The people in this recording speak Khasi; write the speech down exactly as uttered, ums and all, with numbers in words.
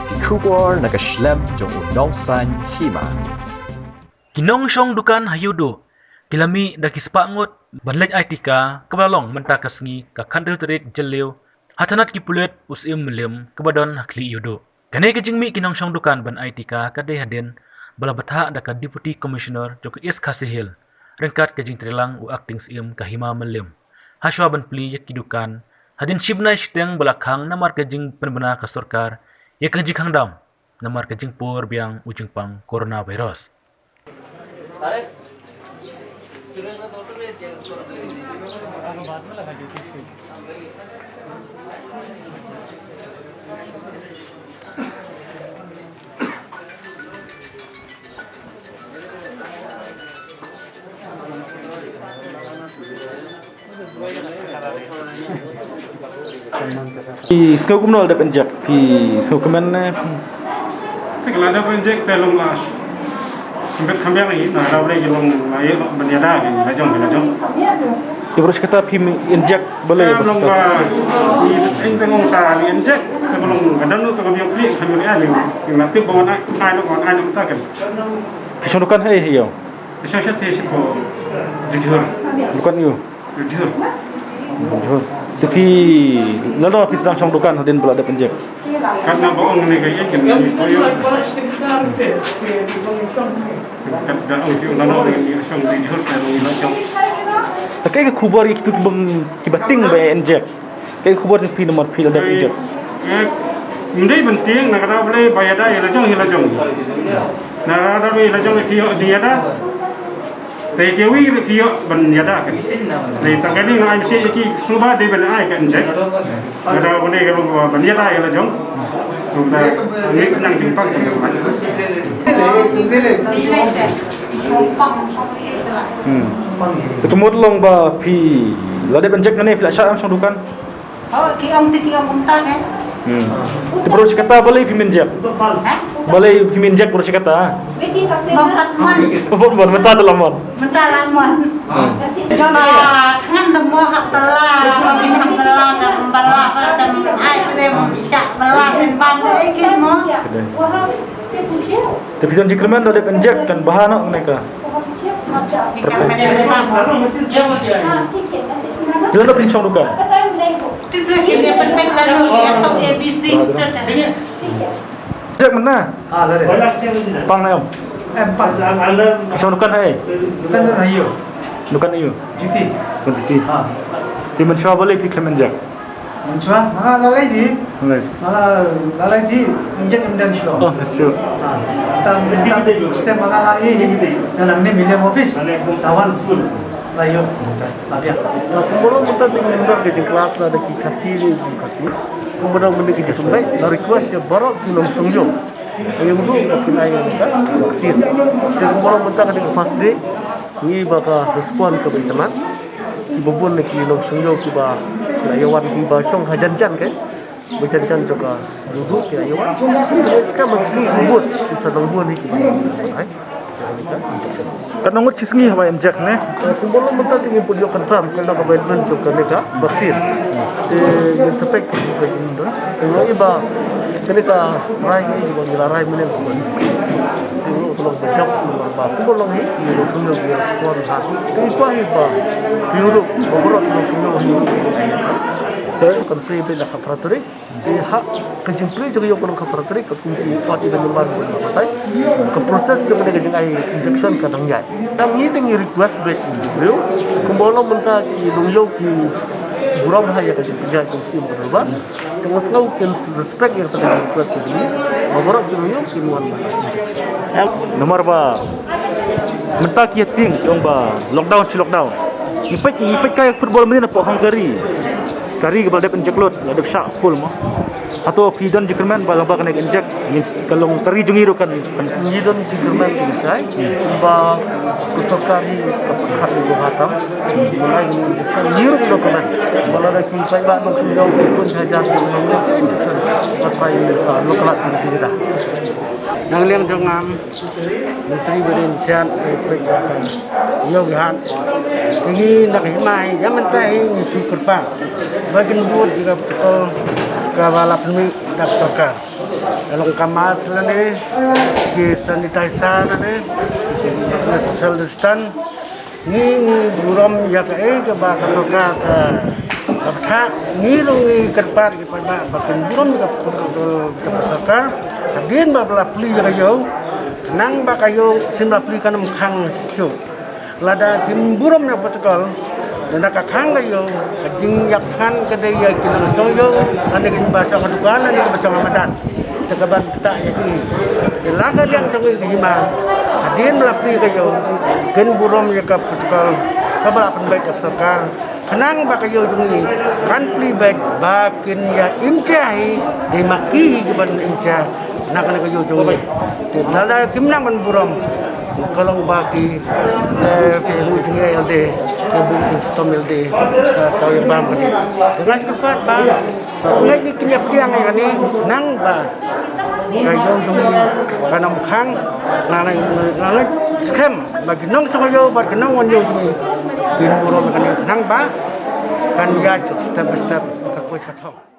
Ki khubor na ka shlem jong u nongsan hima. Ki nongshong dukan ha Ïewduh ki la mih da ki spah ngut ban leit ai tika kaba la long mynta ka sngi ka khathynriew tarik Jylliew ha thanat ki pulit u Syiem Mylliem kaba don ha Khlieh Ïewduh. Kane ka jingmih ki nongshong dukan ban ai tika ka dei hadien ba la bthah da ka Deputy Commissioner jong ka East Khasi Hills ryngkat ka jingtreilang u Acting Syiem ka Hima Mylliem hashwa ban plie ïa ki dukan hadien shi bnai shiteng ba la khang namar ka jingpynbna ka sorkar ïa ka jingkhang dam namar ka jingpur biang u jingpang coronavirus. Phi sngew kumno la dep inject? Phi sngew kmen ne? Te ka la dep inject te long la. Mbet kham biang hi, na da ble ki long la ïa ban ïada ki la jong, ki la jong. Te baroh shi katta phim inject balei? Te long ba, i ing te long ta inject, te long ka danu te ka biang kli, kham ïa ni. Ing la tip ba wan ai, ai long wan ai long ta kan. Phi shong dukan hei hei ïa? Te shong sha te shi ko. Jujur. Dukan ïa? Jujur. Jujur. Te phi lano phi sdang shong dukan hadien ba la dep inject? Katno ba ong ne ka ïa kin ni ko ïa. Kat ba ong ki ong lano ne ni shong jujur ka ni la shong. Ta kaei ka khubor ïa kitu ki bym kiba tieng ba inject? Kaei ka khubor jong phi namar phi la dep inject? Eh, ym dei ban tieng, na ka daw balei ba ïada ïa la jong hi la jong. Na ka daw ïa la jong ki ïoh jingïada. Te kiwei ruh ki ïoh ban ïada kan. Te tang kane nga ai message ïa ki sngewbha dei ban ai ka inject. Na ka daw balei ka ban ïada ïa la jong. Kumta ngi nang jingpang kan. Hmm. Te ka mut long ba phi la dep inject kane phi la shah ïa shong dukan? Oh, ki ong te ki ong kumta ne. Hmm. Te baroh shi katta balei phim inject? Ha? Balei phim inject baroh shi katta? Bym pat mon. Bym pat mon, mynta te la mon. Mynta la mon. Hmm. Ba khngan da mo ha pala, ba bin ha pala, da pala, ba da ai pre mo shah pala, ten bam de ki mo. Te phi don jingkyrmen da dep inject kan bha noh ne ka? Phi don jingkyrmen da dep inject kan? Inject mynta? Ah, la de. Pang na em? Em, pang. Shong dukan hei? Dukan na ïa? Dukan ïa? Juti. Dukan juti. Ah. Te mynshuwa balei phi khlem inject? Mynshuwa, ma la lai di. Lai. Ma la lai di, inject ym don shuwa. Oh, sure. Ah, tam, tam, step ma la lai di. Na nangne Mylliem office. Tawan. La ïoh. La biang. Kumba long mynta te ngi don ka jingklas la da ki Khasi ne ki Khasi. Kumba long mynta ki jingklas la request ïa baroh ki nongshong ïew. Ïa u ba kin ai ka vaccine. Te kumba long mynta ka dei ka first day. Ngi ba ka respond ka ba itynnad. Kiba bun na ki nongshong ïew kiba la ïa wan kiba shong hajan jan ke. Ba jan jan jong ka duh duh ki la ïa wan. Ki la skhem ba ki sngi ki bun. Ki sa nang bun hi kiba ai. Katno ngut shi sngi haba inject ne? Kumba long mynta te ngim pat ïoh confirm katno ka ba ïa wan jong kane ka vaccine. Te ngin sa peit ka jingdon. Te ngi ba kane ka rai ngi ba ngi la rai mynne ka ba ngi si. Te ngi ka long ba jop ba kumba long hi ngi long sum ngi respond ha. Te ngi kwah hi ba ngi ruh ba baroh ngi long sum ngi. Te kan plie ba la ka preparatory. Te ha ka jingplie jong ïa ka nong ka preparatory ka kum ki kot i ban ïa ban batai. Ka process jong ka jingai injection ka dang ïai. Tang ngi te ngi request beit briew kumba long mynta ki nongïew ki burom ha ïa ka jingpynïaid jong u Syiem ka dorbar. Te nga sngew kin respect ïa ka request ka jong ngi. Ba baroh ki nongïew kin wan ban. Namar ba mynta ki ïa tieng ki ong ba lockdown shi lockdown. Ngi peit ngi peit ka ïa football mynne na poh hang ka ri. Ka ri kaba la dep inject lut, la dep shah full mo. Hato phi don jingkyrmen ba lada kane ka inject ngin ka long ka ri jong ngi ruh kan. Ngi don jingkyrmen ki shai ba ka sorkar hi ka pyrkhat ïa ka hatam. Ba la ngi injection ngi ruh ki don kyrmen. Ba lada ki paidbah nongshong ïew ki khun ki hajar ki nong injection. Ba tai sa nong khlad jong ki da. Nang liang jong ngam. Myntri ba rin siat, peit, peit, ba kan. Ïoh ki hat. Ngi na ka hima hi, ïa mynta hi ngi shu kyrpad. Ba kin bud jingïarap to. Kaba la pynmih da ka sorkar, ka long ka mask lane, ki sanitizer lane, social distance. Ngi ngi burom ïa kaei kaba ka sorkar ka, ka pynthah. Ngi ruh ngi kyrpad ki paidbah ba kin burom ïa ka, ka, ka sorkar. Hadien ba la plie ïa ka ïew, nang ba ka ïew shim la plie kan ym khang shuh. Lada kim burom ïa ka protocol, lada ka khang ka ïew, ka jingïap kan ka dei ïa ki nongshong ïew, lane ki ba shong ha dukan, lane ki ba shong ha madan. Te ka ban ktah ïa ki. Te la ka liang jong ngi ka hima, hadien ba la plie ka ïew, kin burom ïa ka protocol kaba la pynbeit da ka sorkar. Khnang ba ka ïew jong ngi kan plie beit ba kin ïa im jia hi, dei ma ki hi ki ban im jia na kane ka ïew jong ngi. Te lada kim nang ban burom, ka long ba ki, eh, ki bu jingïaid ïalade, ki bu jingshitom ïalade, ka, ka ïa bam kane. Te nga kyrpad ba ngeit ngi kin ïa pdiang ïa kane, nang ba ka ïew jong ngi kan ym khang. Nga ngeit, nga ngeit skhem ba ki nongshong ïew bad ki nongwan ïew jong ngi kin burom ïa kane, nang ba kan ïaid step by step, ka poi ka thong.